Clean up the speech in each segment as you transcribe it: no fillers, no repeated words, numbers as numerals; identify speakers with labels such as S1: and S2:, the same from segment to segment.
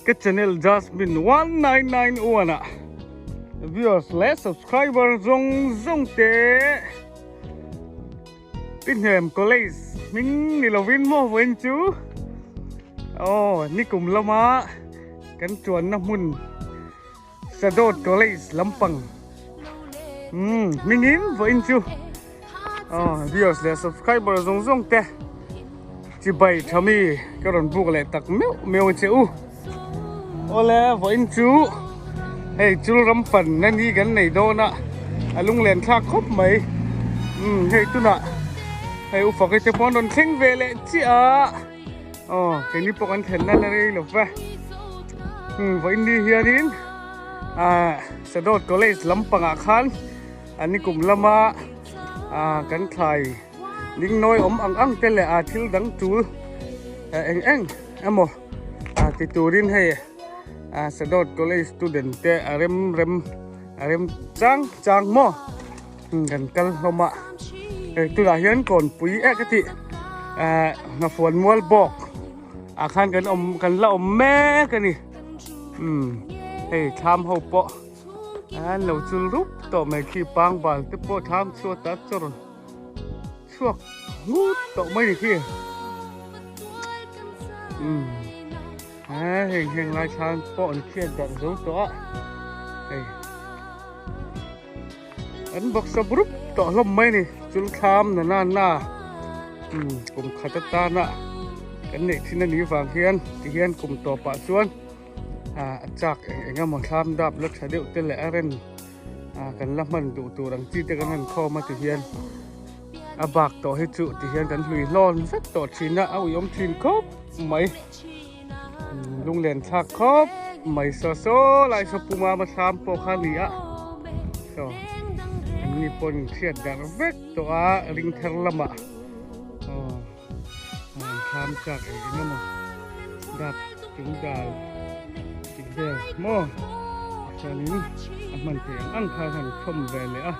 S1: Ka channel Jasmine 1991 ah viewers leh subscriber zawng zawng te Tihnem College hming ni lovin maw vawiin chu aw nikum lama kan chuanna hmun Sadawt College lampang umm hmingin vawiin chu aw viewers leh subscriber zawng zawng te chibai tha mi ka rawn buk leh tak meuh meuh che u awle vawiin chu hei chul ram fan na ni kan nei dawn a a lunglen thlak khawp mai umm hei tunah hei u fak te pawh an rawn thleng ve leh chiah a. Aw keini pawh kan thlenna la rei lo ve vawiin ni hianin ah Sadawt College lampangah khan an ni kum lama ah kan thlai dingnawi awm ang ang te leh ah thil dang tul eng eng emaw ah ti turin hei ah Sadawt College student te a rem rem a rem chang chang maw. Kan kal hlawm a hei tunah hian kawnpui ek a tih ehh nghafuan mual bawk ah khan kan awm kan la awm mek a ni umm hei thlam ho pawh an lo chul rup tawh mai khi pangbal te pawh thlam chhuat ah chaw rawn chhuak ngut tawh mai ni khi umm heng heng lai thlam pawh an chhiat darh zo tawh a hei. An baksa brup tawh hlawm mai ni chul thlam na na na kum khat atana kan neih thin a nih vang hian ti hian kum tawpah chuan a chak eng eng emaw thlam dap la tha deuh te leh a ren kan la hman duh tur ang chi te kan han khawm a ti hian a bak tawh hi chu ti hian kan hlui hlawn vek tawh thin a a uiawm thin khawp mai Lunglen thlak khawp mai saw saw lai saw puma ma thlam pawh kha a ni a saw an ni pawh in hriat darh vek tawh a ring thar lamah aw an thlam chak eng eng emaw dap chung dal tih vel maw chuanin a hman theih ang ang kha a han thawm ve leh a.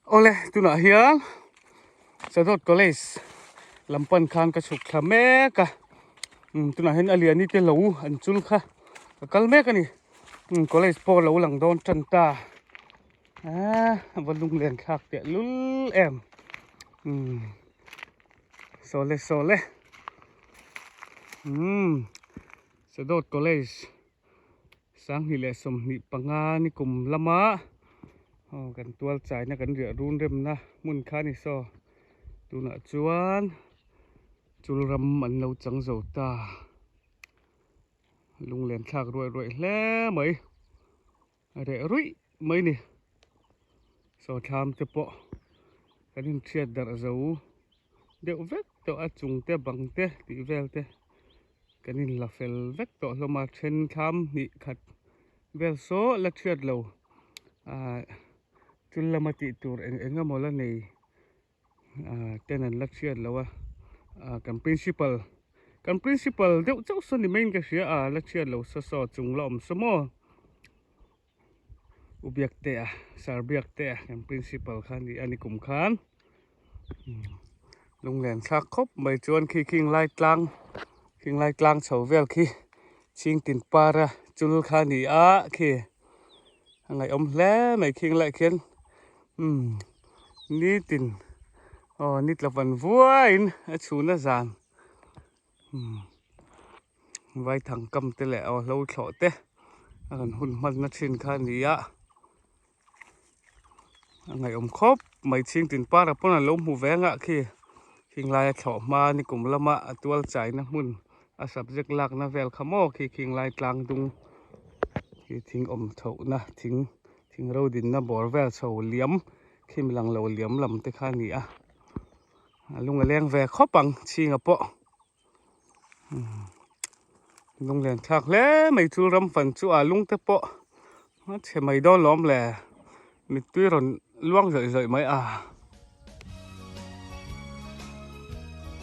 S1: Awle tunah hian Sadawt College lam pan khan ka chhuk thla mek a tunah hian a liani te lo an chul kha ka kal mek a ni college pawh lo lang dawn tan ta a va lunglen thlak teh lul em sawle sawle Sadawt College. 2025 ni kum lama aw kan tual chaina kan riah run remna hmun kha a ni saw tunah chuan chul ram an lo chang zo ta lunglen thlak ruai ruai hle mai a reh ruih mai ni saw thlam te pawh kan inhriat darh zo deuh vek tawh a chung te bang te tih vel te. Kan inla fel vek tawh hlawm a, then thlam hnih khat vel saw la thiat lo ah thil lama tih tur eng eng emaw la nei ah ten an la thiat lo a ah kan principal kan principal deuh chauh saw ni maiin ka hria a la thiat lo saw saw chung la awm saw maw u Biaktea Sir Biaktea kan principal kha a ni a ni kum khan. Lunglen thlak khawp mai chuan khi khing lai tlang khing lai tlang chho vel khi chhing tin para chul kha a ni a khi a ngaihawm hle mai khing lai khian umm nitin aw ni tla van vuaiin a chhun a zan umm vaithang kam te leh aw hlo thlawh te a rawn hun hmanna thin kha a ni a. A ngaihawm khawp mai chhing tin para pawn an lo hmu ve ang ah khi khing laia thlawh hma ni kum lama a tual chaina hmun a subject lakna vel kha maw khi khing lai tlang dung khi thing awm chhoh na thing thing ro dinna bawr vel chho liam khi mi lang lo liam lam te kha a ni a a lung a leng ve khawp ang chhinga pawh lunglen thlak hle mai chu ram fan chu a lung te pawh a chhe mai dawn lawm le. Mittui rawn luang zawih zawih mai a.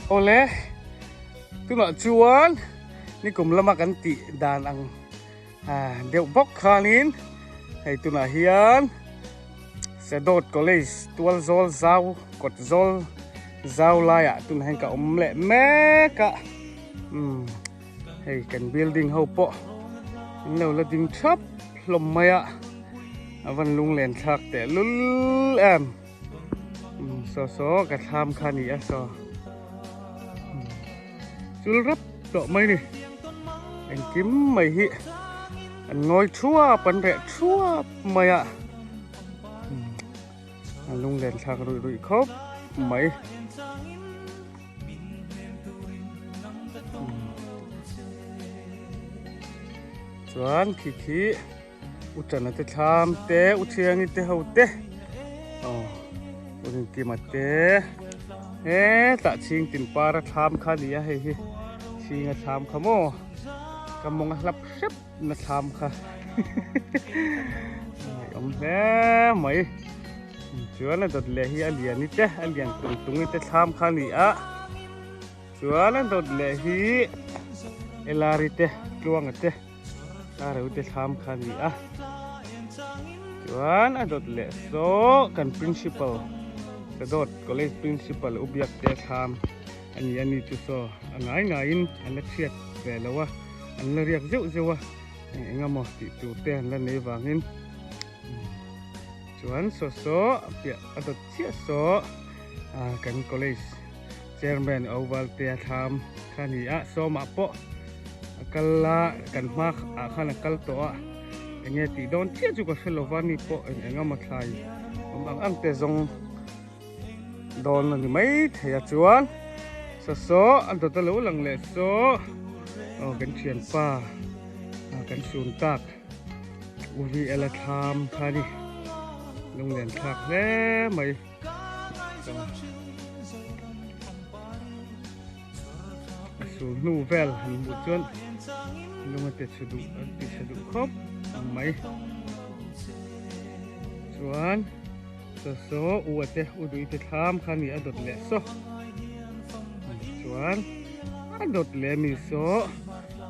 S1: Awle, tunah chuan nikum lama kan tih dan ang deuh bawk khanin hei tunah hian Sadawt College tual zawl zau kawt zawl zau laiah tunah hian ka awm leh mek a umm hei kan building ho pawh an lo la ding thap hlawm mai a a van lunglen thlak teh lul em umm saw saw ka thlam kha a ni a saw chul rap tawh mai ni engkim mai hi an ngawi thuap an reh thuap mai a a lunglen thlak ruih ruih khawp mai. Chuan khi khi u Tana te thlam te u Thiangi te ho te aw u Rinkima te hetah chhing tin para thlam kha a ni a hei hi chhinga thlam kha maw ka mawng a hlap hrep na thlam kha ngaihawm hle mai chuan a dawt leh hi a lian i te a lian tung tung i te thlam kha a ni a chuan a dawt leh hi elari te tluanga te Tlareu te thlam kha a ni a chuan a dawt leh saw kan principal Sadawt college principal u biak te thlam a ni a ni chu saw a ngai ngaiin an la chhiat ve lo a an la riak zeuh zeuh a eng eng emaw tih tur te an la nei vangin chuan saw saw a piah a dawt chiah saw kan college Chairman Oval te a thlam kha a ni a, sawmah pawh a kal a, kan hma ah khan a kal tawh a, enge tih dawn chiah chu ka hre lo va, ni pawh eng eng emaw thlai awm ang ang te zawng dawn a ni mai thei a chuan saw saw a dawt a lo lang leh saw aw kan thianpa kan sun tak UVL a thlam kha a ni lunglen thlak hle mai. A sul hnu vel han hmuh chuan lung a ti chhe duh a ti chhe duh khawp mai chuan saw saw u a te u dui te thlam kha a ni a dawt leh saw chuan a dawt leh a mi saw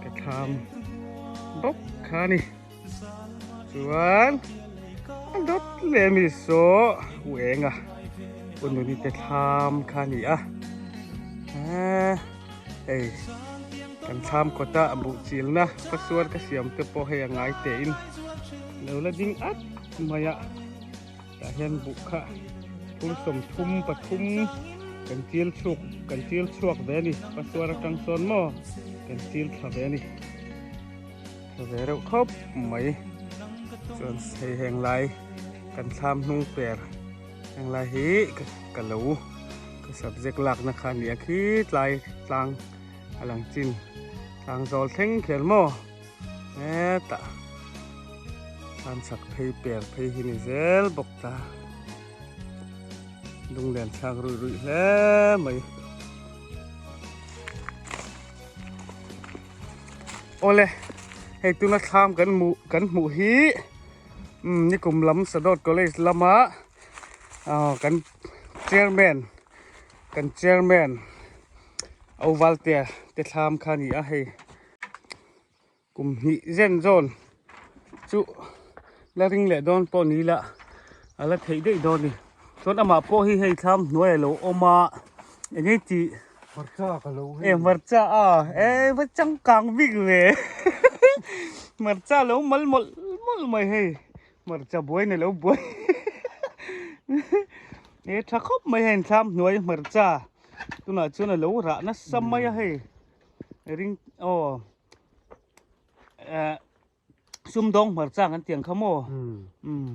S1: ka thlam bawk kha a ni. Chuan a dawt leh mi saw u enga u nuni te thlam kha a ni a hei kan thlam kawta buh chilna pasuar ka siam te pawh hei a ngai teh in lo la ding at mai a tah hian buh kha phur 33 kan chil chhuk kan chil chhuak ve a ni pasuar atang sawn maw kan chil thla ve a ni. Tha ve reuh khawp mai chuan hei heng lai kan thlam hnung per heng lai hi ka lo ka subject lakna kha a ni a khi tlai tlang a lang chin tlang zawl thleng kher maw hetah thlam chak phei per phei hi ni zel bawk ta lunglen thlak ruih ruih hle mai. Awle, hei tuna thlam kan hmuh kan hmuh hi umm nikum lam Sadawt College lama aw kan chairman kan chairman Ovaltea te thlam kha a ni a hei kum hnih zen zawn chu la ring leh dawn pawh ni ila a la theih daih dawn a ni chuan amah pawh hi hei thlam hnuai a lo awm a eng nge tih
S2: hmarcha ka lo
S1: e hmarcha a e va changkang bik ve hmarcha lo mal mawlh mawlh mai hei hmarcha buai ni lo buai e tha khawp mai hei thlam hnuai hmarcha tunah chuan a lo rah nasa mai a hei ring aw. Eh sumdawng hmarcha kan tiang kha maw umm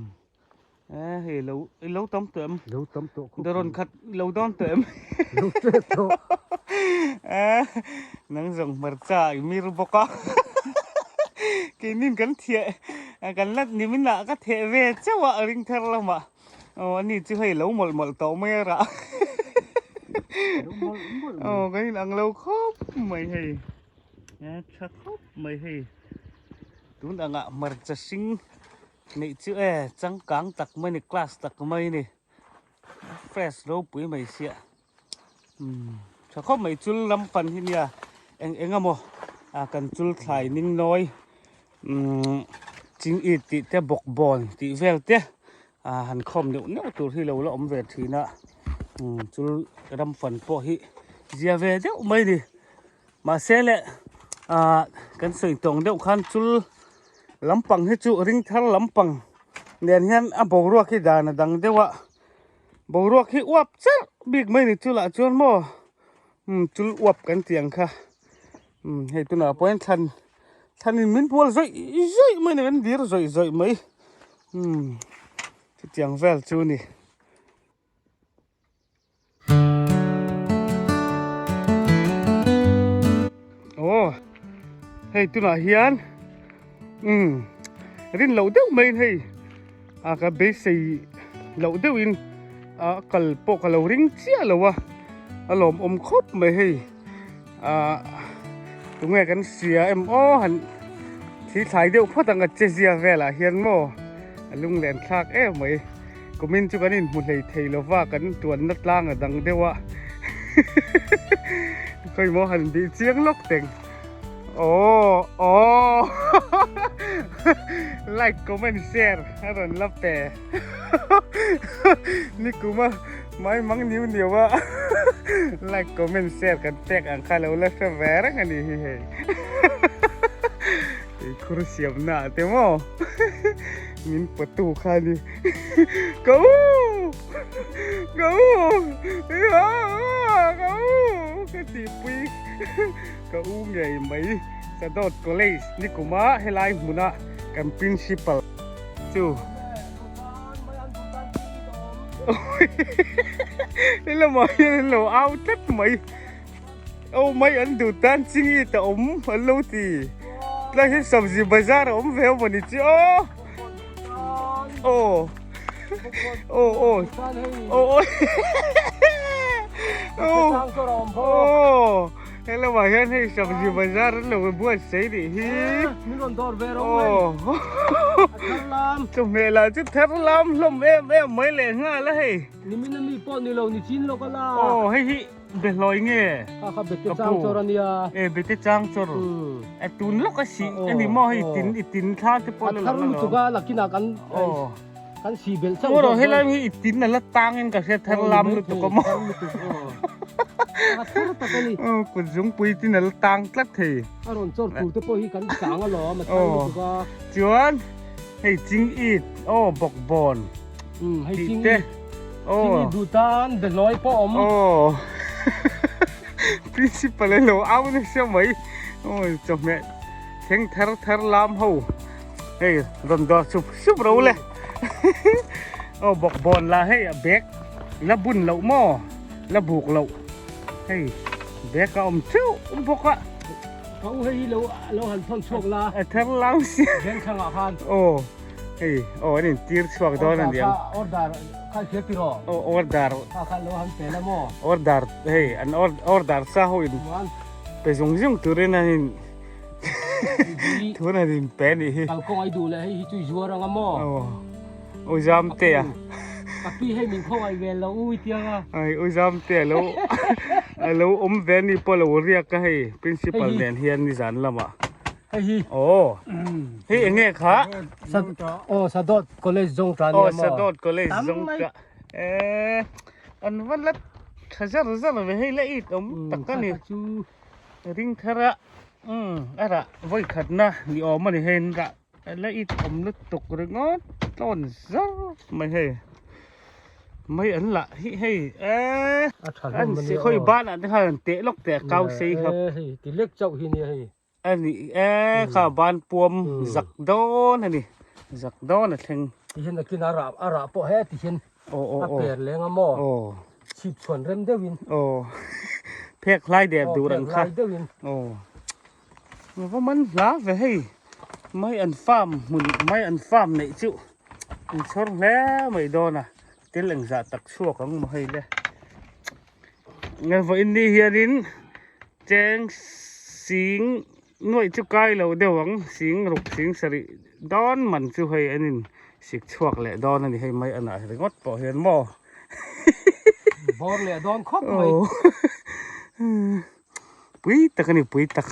S1: eh hei lo i lo tam tawh em
S2: lo tam tawh khawp
S1: darawn khat lo dawn tawh em
S2: lo tep tawh
S1: eh nang zawng hmarcha i mir bawk a keinin kan thiah kan la nimin ah ka theh ve chauh a ring thar lamah aw ani chu hei lo mawlh mawlh tawh mai a rah aw kan inang lo khawp mai hei. Tha khawp mai hei tun angah hmarcha hring Neih chu e changkang tak mai ni class tak mai ni fresh ropui mai sia umm tha khawp mai chul lam pan hi nia eng eng emaw ah kan chul thlai ning nawi umm ching it tih te bawk bawn tih vel te ah han khawm neuh neuh tur hi lo la awm ve thin a umm chul ram fan pawh hi zia ve deuh mai ni. Mahse le ah kan sawi tawng deuh khan chul lampang hi chu ring thar lampang nen hian a boruak hi dan a dang deuh a boruak hi uap chiah bik mai ni chulah chuan maw umm chul uap kan tih ang kha umm hei tunah pawh hian thlan thlanin min bual zawih zawih mai ni kan dir zawih zawih mai umm chutiang vel chu a ni. Aw hei tunah hian umm rin loh deuh maiin hei a ka beisei loh deuhin a kal pawh ka lo ring chiah lo a a lawmawm khawp mai hei ah tunge kan hria em aw han thli thlai deuh phawt ang a che zia velah hian maw a lunglen thlak em mai. Kumin chu kan inhmu hlei thei lova kan tuanna tlang a dang deuh a khawimaw han bih chiang lawk teng aw aw like comment share a rawn la pe nikuma mai mang niu niu a like comment share kan pek ang kha lo la hre ve reng a ni hi hei Tuikhur siamna ah te maw min pawtu kha a ni ka u ka u ka u ka tihpui ka u ngei mai Sadawt College nikuma helai hmuna kan principal chu helamah hian an lo au tlat mai. Aw mai an duh tan chingi ta awm an lo ti tlai hian sabzi bazar a awm ve a mawni chi aw aw aw aw aw aw aw he lamah hian hei sabzi bazar an lo buatsaih nih hi aw chawhmeh lah chu thar lam hlawm em em mai leh nghal a hei aw hei hi. Behlawi nge?
S2: Kha kha bete chang chawr a nia.
S1: E bete chang chawr. E tun lawk a si a ni maw hei tin i tin thla te pawh la lang
S2: alawm. A thar lutuk a lakinah kan kan si belh chauh.
S1: Maw helai hi i tin a la tang in ka hria thar lam lutuk a maw.
S2: Thar lutuk aw. A thar tak a ni.
S1: Aw kut zungpui tin a la tang tlat thei.
S2: A rawn chawr tur te pawh hi kan chang alawm a thar lutuk a.
S1: Chuan hei ching it aw bawkbawn.
S2: Hei ching it. Chini duh tan behlawi pawh awm.
S1: Aw Principal a lo au nasa mai. Aw chawhmeh thleng thar thar lam ho. Hei rawn dawr sup sup ro le. Aw bawkbawn lah hei a bag la bun loh maw la buk loh. Hei bag a awm teuh bawk a.
S2: Ka u hei hi lo lo han thawn chhuak la.
S1: A thar lam sia.
S2: Vengthlang ah khan.
S1: Aw. Hei aw an intir chhuak dawn a niang.
S2: Order kha hria ti rawh.
S1: Aw order.
S2: Kha kha lo han pe la maw.
S1: Order hei an order sa ho in pe zung zung turin an in thun an in pe nih hi.
S2: Kalkawng ai duh leh hei hi chu i zuar anga maw.
S1: Aw u zam te a.
S2: Ka pi hei min khawngaih ve lo u i tiang a.
S1: Ai u zam te a lo a lo awm ve ni pawh lo riak a hei principal nen hian nizan lamah.
S2: Hei hi.
S1: Aw. Hei enge kha?
S2: Aw Sadawt College zawng ta nia
S1: maw? Aw Sadawt College zawng ta. Eh an va la tha zar zar ve hei la it awm tak a ni. Ring thar a umm a rah vawi khatna ni awm a ni hei an rah la it awm lutuk ringawt tlawn zar mai hei. Mai an lah hi hei eh an khawi banah te khan an teh lawk teh a kau sei kha.
S2: Hei ti lek chauh hi nia hei.
S1: A ni e, kha ban puam zak dawn a ni, zak dawn a thleng.
S2: Ti hian nakin a rah a rah pawh he ti hian a per leng a maw chhip chhuan rem deuhin.
S1: Aw phek hlai der dur ang kha.
S2: Phek hlai deuhin.
S1: Aw va man hla ve hei mai an farm hmun mai an farm neih chu in chhawr hle mai dawn a tel engzah tak chhuak ang maw hei le. Vawiin ni hianin Cheng sing nuaih chu kai lo deuh ang, sing ruk sing sarih dawn man chu hei an in. Sik chhuak leh dawn a ni hei mai anah ringawt pawh hian maw.
S2: Bawr leh dawn khawp mai.
S1: Pui tak a ni pui tak.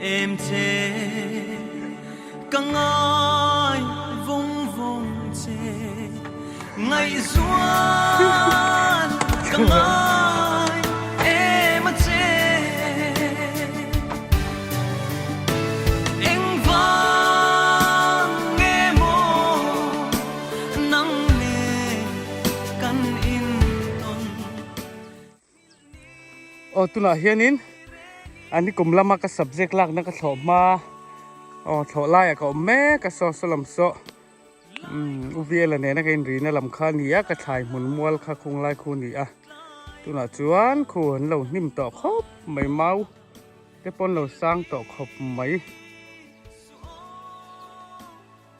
S3: Em che ka ngai vawng vawng che ngaihzual ka ngai em a che engvang nge maw nang nen kan intawn.
S1: Aw tunah hianin a nikum lama ka subject lakna ka thlawh hma aw thlawh laiah ka awm mek a saw saw lam saw umm u Viela nena ka inrina lam kha a ni a ka thlai hmun mual kha khung lai khu a ni a tunah chuan khu an lo hnim tawh khawp mai mau te pawh an lo sang tawh khawp mai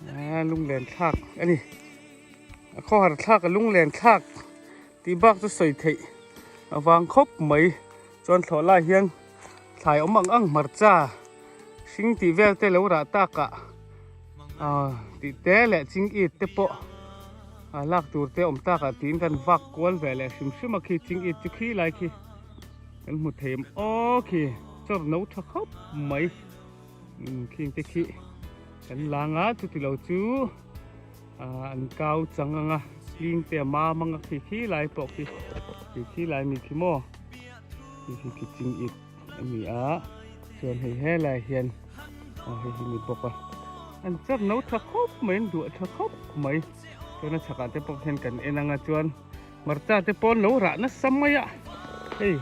S1: a lunglen thlak a ni a khawhar thlak a lunglen thlak. Tih bak chu sawi theih avang khawp mai chuan thlawh lai hian thlai awm ang ang hmarcha hring tih vel te lo rah tak ah ah tih te leh ching it te pawh ah lak tur te awm tak ah tiin kan vak kual ve leh hrim hrim a khi ching it chu khi lai khi kan hmu thei em aw khi chawr no tha khawp mai umm khing te khi kan lang a chuti lo chu. Ah an kau chang ang a hling te a mam ang a khi khi lai pawh khi khi khi lai mi khi maw khi khi khi ching it a ni a chuan hei helai hian ah hei hi ni bawk a an char no tha khawp mai an duah tha khawp mai chuan a chhakah te pawh hian kan en ang a chuan hmarcha te pawh an lo rah nasa mai a hei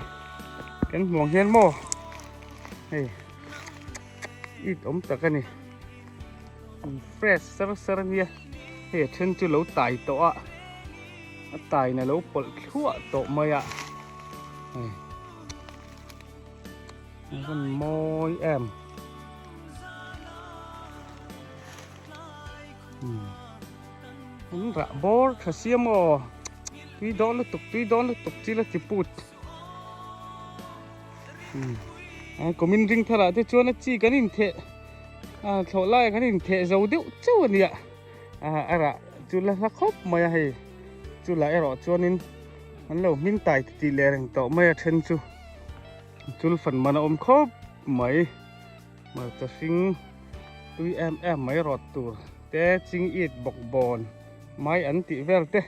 S1: kan hmuh ang hian maw hei it awm tak a ni. Fresh sar sar ania hei a then chu lo tai tawh a a tai na lo pawlh thluah tawh mai a hei a rawn mawi em an rah bawr tha sia maw tui dawn lutuk tui dawn lutuk chil a ti put kumin ring thar ah te chuan a chi kan intheh. A thlawh lai kan intheh zo deuh chauh a nia a rah chu la hla khawp mai a hei chu lah erawh chuanin an lo hming tai titih leh reng tawh mai a then chu chul fan man a awm khawp mai hmarcha hring tui em em mai rawt tur te ching it bawk bawn mai an tih vel te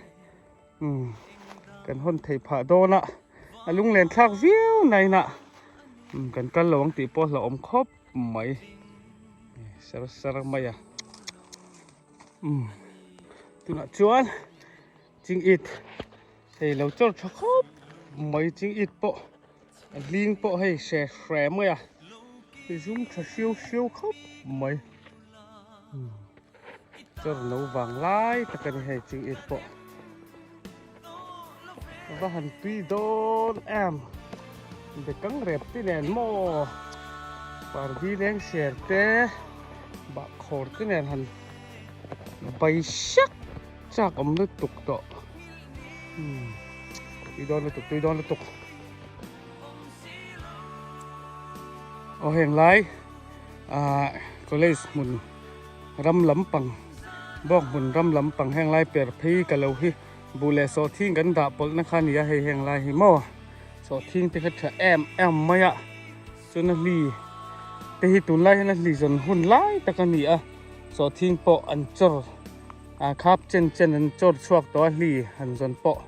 S1: umm kan hawn thei phah dawn a a lunglen thlak viau nain ah kan kal lo ang tih pawh hlauhawm khawp. Mai sar sar mai a umm tunah chuan ching it hei lo chawr tha khawp mai ching it pawh a hling pawh hei hre hre mai a hei zum tha hriau hriau khawp mai umm chawr no vang lai tak a ni hei ching it pawh va han tui dawn em bekang rep te nen maw pardi leng ser te bahkhawr te nen han bai sak chak awm lutuk tawh umm tui dawn lutuk tui dawn lutuk aw heng lai ah college hmun ram lampang bawk hmun ram lampang heng lai per phei ka lo hi. Buh leh sawhthing kan dah pawlh na kha a ni a hei heng lai hi maw sawhthing te kha tha em em mai a chuan a hli te hi tunlai hian a hli zawn hun lai tak a ni a sawhthing pawh an chawr a khap chen chen an chawr chhuak tawh a hli han zawn pawh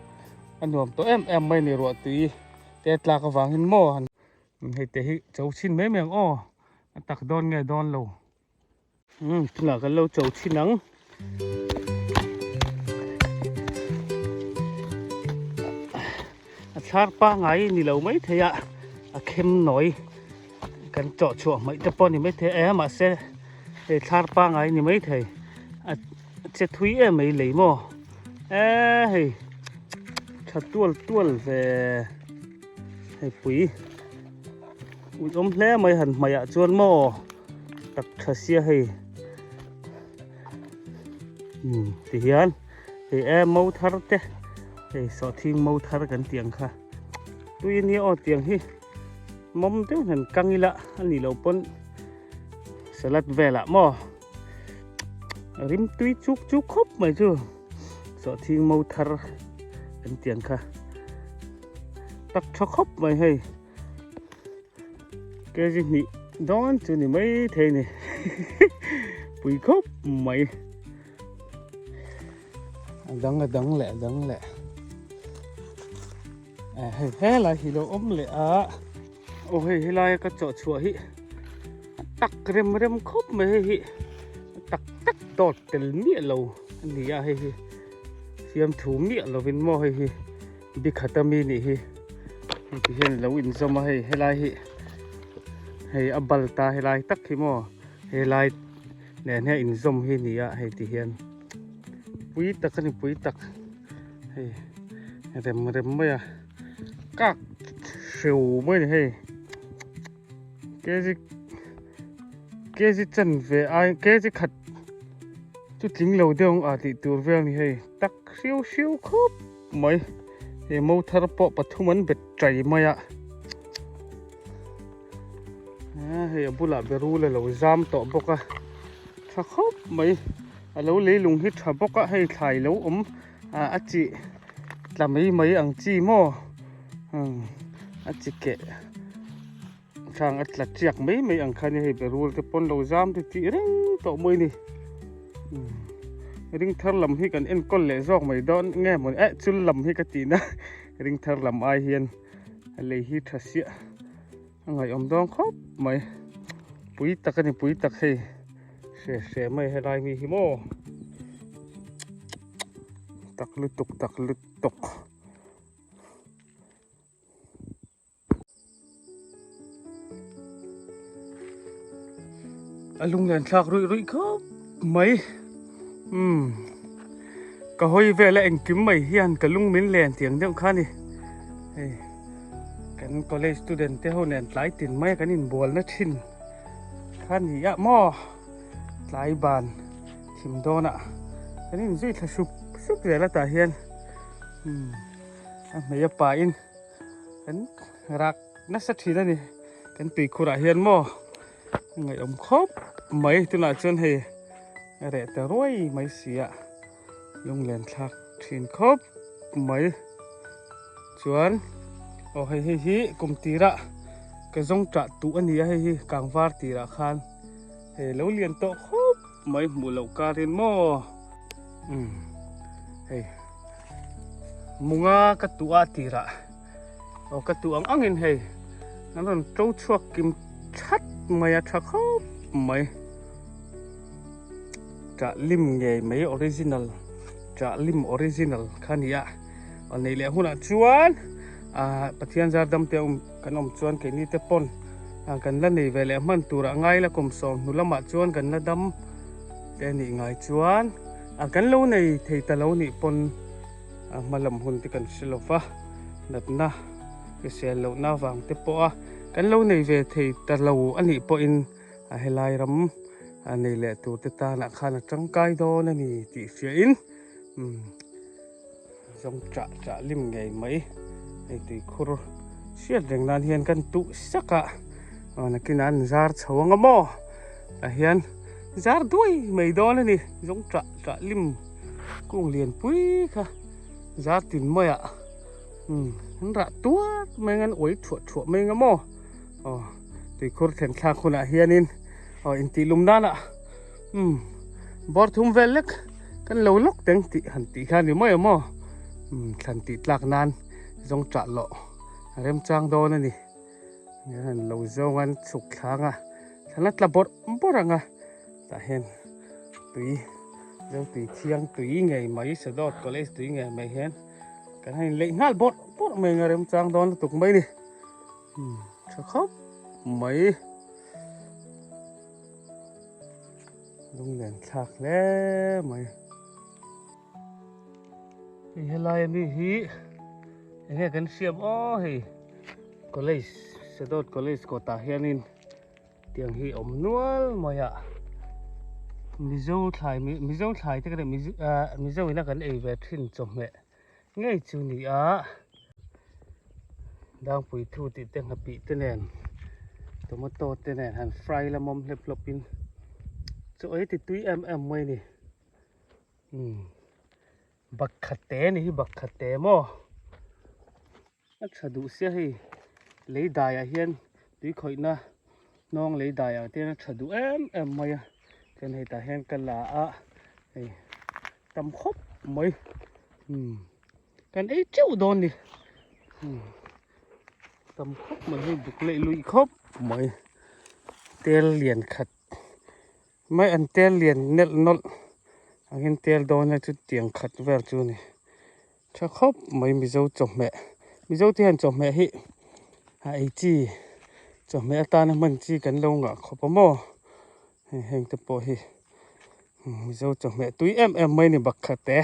S1: a nuam tawh em em mai a ni ruah tui te tlak avangin maw han hei te hi cho chhin mai mai ang aw a tak dawn nge dawn lo. Umm tunah kan lo cho chhin ang. thlar pangai ni lo mai thei a a khem nawi kan chawh chhuah hmaih te pawh a ni mai thei a mahse hei thlar pangai ni mai thei a che thui em mai lei maw e hei tha tual tual ve hei pui uih awm hle mai han hmaiah chuan maw tak tha sia hei umm ti hian hei e mo thar te hei sawhthing mo thar kan tih ang kha tui ania aw tiang hi mawm deuh hian kang ila a nih loh pawn salad velah maw rim tui chuk chuk khawp mai chu sawhthing mo thar kan tih ang kha tak tha khawp mai hei. Kg hnih dawn chu ni mai thei ni pui khawp mai a dang a dang leh a dang leh a hei helai hi lo awm leh a aw hei helai ka chawh chhuah hi a tak rem rem khawp mai hei hi a tak tak dawt tel miah lo a ni a hei hi fiamthu miah lovin maw hei hi. Bikhat ami nih hi hei ti hian alo inzawm a hei helai hi hei a bal ta helai tak hi maw helai nen hian inzawm hi ni a hei ti hian pui tak a ni pui tak hei rem rem mai a kak hreu mai a ni hei kg kg chanve ai kg khat chu tling lo deuh ang a tih tur vel a ni hei tak hriau hriau khawp. Mai he mo thar pawh pathum an bet chai mai a hei a bulah berul a lo zam tawh bawk a tha khawp mai a lo leilung hi tha bawk a hei thlai lo awm a chi tla mai mai ang chi maw a chi keh thang a tla chiak mai mai ang kha ni hei berul te pawn lo zam te tih reng tawh mai ni ring thar lam hi kan enkawl leh zawk mai dawn nge maw eh chul lam hi ka tih na ring thar lam ai hian a lei hi tha siah a ngaihawm dawn khawp mai pui tak a ni pui tak hei hre hre mai helai mi hi maw tak lutuk tak lutuk. A lunglen thlak ruih ruih khawp mai umm ka hawi vel a engkim mai hian ka lung min len tiang deuh kha a ni hei kan college student te ho nen tlai tin mai a kan inbual na thin kha a ni a maw tlai ban thim dawnah kan inzui thla sup sup zel a tah hian umm a hmei a pahin. Kan rak nasa thin a ni kan tuikhurah hian maw a ngaihawm khawp mai tunah chuan hei a reh ta ruai mai si a lunglen thlak thin khawp mai chuan aw hei hei hi kum tirah ka zawng tah tuh a ni a hei hi kangvar tirah khan hei lo lian tawh khawp mai hmuh loh karin maw umm hei. Munga ka tuh a tirah aw ka tuh ang angin hei an rawn to chhuak kim that mai a tha khawp mai tah lim ngei mai original tah lim original kha a ni a aw nei leh hunah chuan ah Pathian zar dam te awm kan awm chuan keini te pawn ah kan la nei ve leh hman turah ngai la kum sawm hnu lamah chuan kan la dam te a nih ngai chuan. A kan lo nei thei ta lo nih pawn a hma lam hun te kan hre lo va, natna hrisel lohna avang te pawh a kan lo nei ve thei ta lo a nih pawhin a helai ram a nei leh tur te tanah khan a tangkai dawn a ni tih hriain umm zawng chah chah lim ngei mai hei tuikhur hriat reng nan hian kan tuh sak a aw nakinah an zar chho ang a maw tah hian zar duai mai dawn a ni zawng chah chah lim kung lian pui kha zar tin mai ah umm an rah tuar mai ang an uai thuah thuah mai ang a maw aw tuikhur thlen thlak hunah hianin aw intih lum danah umm bawr thum vel lek kan lo lawk teng tih han tih kha a ni mai ang maw umm thlan tih tlak nan zawng chah loh a remchang dawn a ni han lo zawng an chhuk thlang a thlan a tla bawrh bawrh ang a tah hian tui zo tui thiang tui ngei mai sadawt college tui ngei mai hian. Kan han inleih nghal bawrh bawrh mai anga remchang dawn lutuk mai ni. Tha khawp mai. Lunglen thlak hle mai. Hei helai ami hi enge kan hriam aw hei college Sadawt college kawtah hianin tiang hi awm nual mai a Mizo thlai Mizo thlai te ka nih Mizo ina kan ei ve thin chawhmeh ngei chu ni a dangpui thu tih te nghapih te nen tomato te nen han fry la mawm hlep hlawp in chaw ei ti tui em em mai a ni umm bakha te ni hi bakha te maw a tha duh sia hei lei daiah hian tui khawihna hnawng lei daiah te hian a tha duh em em mai a chuan hei tah hian ka la a hei tam khawp mai umm kan ei teuh dawn ni umm tam khawp mai hei buk leh luih khawp mai tel lian khat mai an tel lian nelh nawlh angin tel dawn a chu tiang khat vel chu a ni. Tha khawp mai Mizo chawhmeh Mizo te hian chawhmeh hi a ei chi chawhmeh atana hman chi kan lo ngah khawp a maw hei heng te pawh hi Mizo chawhmeh tui em em mai a ni bakha te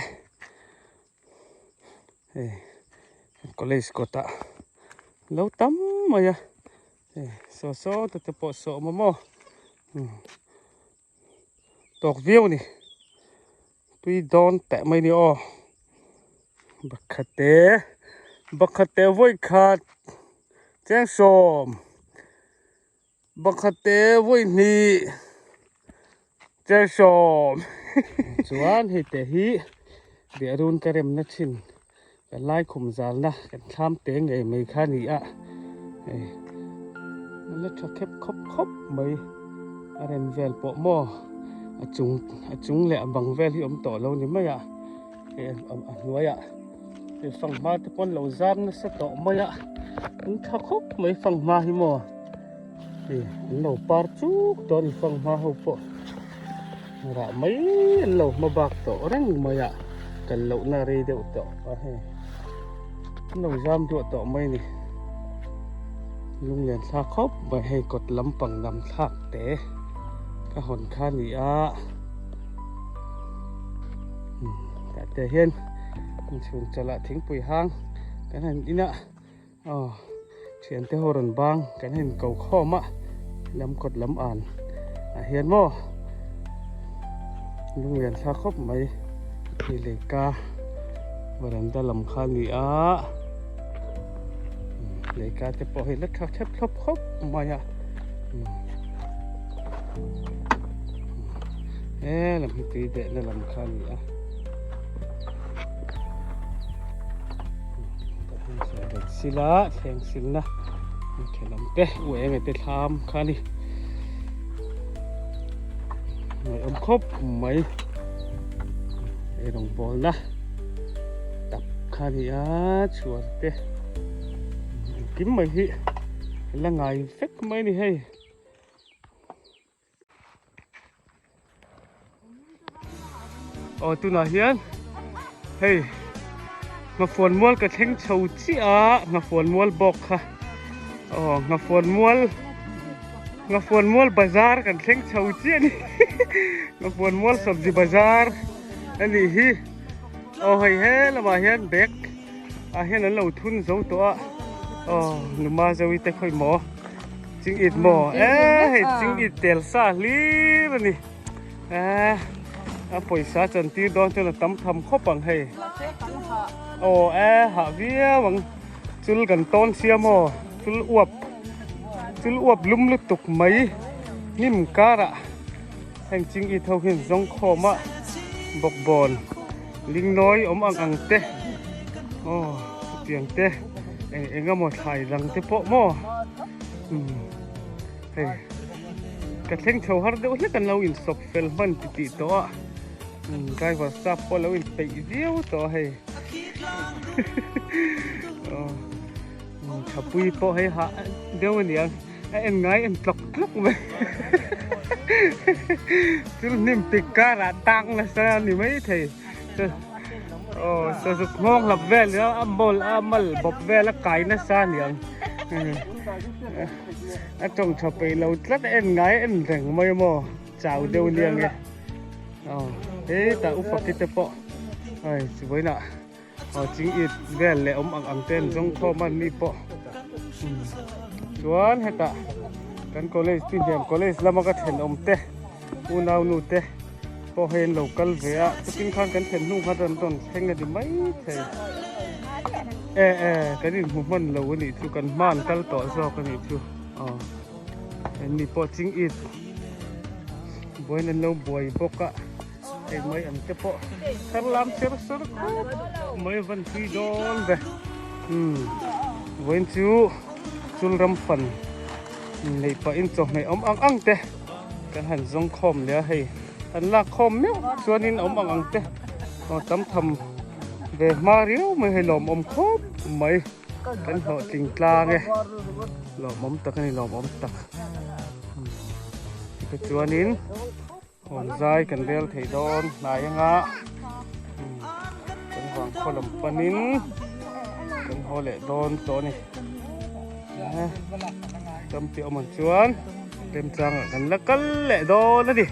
S1: hei college kawtah lo tam mai a hei saw saw te te pawh sawm a maw tawk viau a ni tui dawn teh mai a ni aw bakha te bakha te vawi khat cheng sawm bakha te vawi hnih cheng sawm chuan hei te hi biahrun ka remna thin Kan lai khum zalna kan thlam te ngei mai kha a ni a, hei a la tha khep khawp khawp mai a rem vel pawh maw a chung a chung leh a bang vel hi awm tawh lo ni mai a hei a hnuaiah hei fanghma te pawn lo zam nasa tawh mai a an tha khawp mai fanghma hi maw hei an lo par chuk tawh a ni fanghma ho pawh. Rah mai an lo hma bak tawh reng mai a, kal lohna rei deuh tawh a hei an lo zam duah tawh mai a ni. Lunglen thlak khawp mai hei kawt lampang lam thlak te ka hawn kha a ni a, tah te hian inchhung chawlh ah thingpui hang kan han in a. Aw thiante ho rawn bang kan han ko khawm a lam kawt lam an ah hian maw lunglian thla khawp mai hei leika varanda lam kha a ni a leika te pawh hei la tha thlep thlawp khawp mai a he lam hi tui dehna lam kha a ni a. Sila thleng silna thenawm te u eng te thlam kha a ni ngaihawm khawp mai ei rawngbawlna tap kha a ni a chhuar te engkim mai hi la ngai vek mai a ni hei. Aw tunah hian hei nghafuan mual ka thleng chho chiah a nghafuan mual bawk kha aw nghafuan mual nghafuan mual bazar kan thleng chho chiah a ni nghafuan mual sabzi bazar a nih hi aw hei he lamah hian bag ah hian an lo thun zo tawh a aw numa zoite khawi maw. Ching it maw? E hei ching it tel sa hlir a ni. E a pawisa chan tir dawn chuan a tam tham khawp ang hei. Aw e hah viau ang. Chul kan tawn sia maw? Chul uap chul uap lum lutuk mai hnim karah heng ching it ho hian zawng khawm a bawkbawn lingnawi awm ang ang te aw chutiang te. Eng eng emaw thlai dang te pawh maw hei ka thleng chho har deuh hlek an lo insawp fel hman ti tih tawh a driver staff pawh lo inpeih viau tawh a hei thapui pawh hei hah deuh a niang a en ngai en tlawk tlawk mai thil hnim tik karah tang nasa a ni maithei. Aw sazuk nghawng hlap vel a a mawl a mal bawp vel a kai nasa aniang a tawng tha peih lo tlat a en ngai en reng mai maw chau deuh nia nge aw hetah upa ki te pawh hei vawiinah aw ching it vel leh awm ang ang te an zawng khawm a ni pawh chuan hetah kan college ti hniam college lama ka thenawm te unau nu te pawh hei an lo kal ve a chutin khan kan then hnu khan an rawn thleng a ni mai thei e e kan inhmu hman lo a nih chu kan hma an kal tawh zawk a nih chu aw an ni pawh ching it buain an lo buai bawk a hei mai ang te pawh thar lam ser ser khawp mai van tui dawn ve umm vawiin chu chul ram fan neih pahin chawhmeh awm ang ang te. Kan han zawng khawm leh a hei an lak khawm meuh chuanin awm ang ang te aw tam tham ve hma riau mai hei lawmawm khawp mai kan hlawhtling tlang e lawmawm tak a ni lawmawm tak tichuanin hawn zai kan rel thei dawn hnai anga kan vang khaw lam panin kan haw leh dawn tawh a ni. Champion awm ang chuan remchangah kan la kal leh dawn a ni.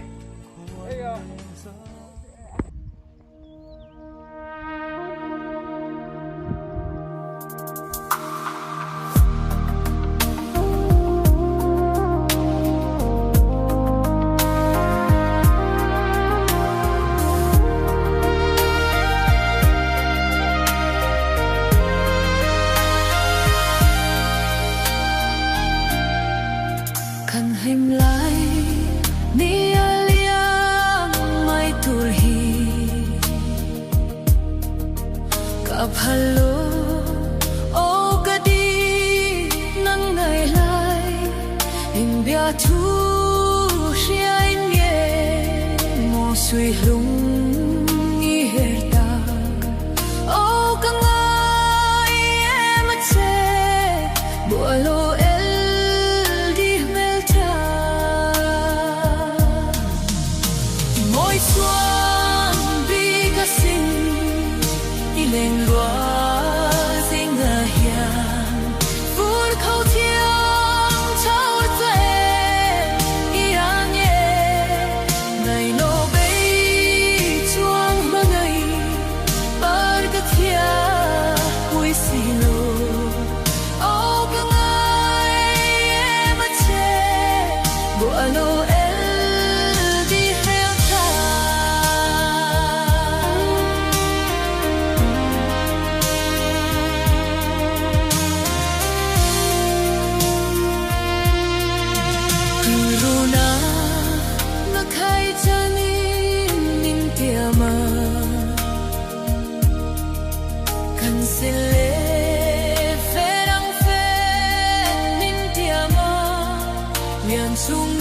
S3: Kan hlim lai ni a liam mai tur hi ka phal lo aw ka di nang ngai lai in bia thu hria in nge maw sui hlung i her tak Aw ka ngai em a che Bualo el di hmel tha Mawi chuan bik a sin i leng lua zinga hian Fur kho thiang chauh che i ang e Ngailo bei chuang hmangaih Par ka thia pui si lo Aw ka ngai em a che Buah lo el di hmel tha. Rilruna na khai chanin min tiam a. Kan si le fe dang fe min tiam a, lian chung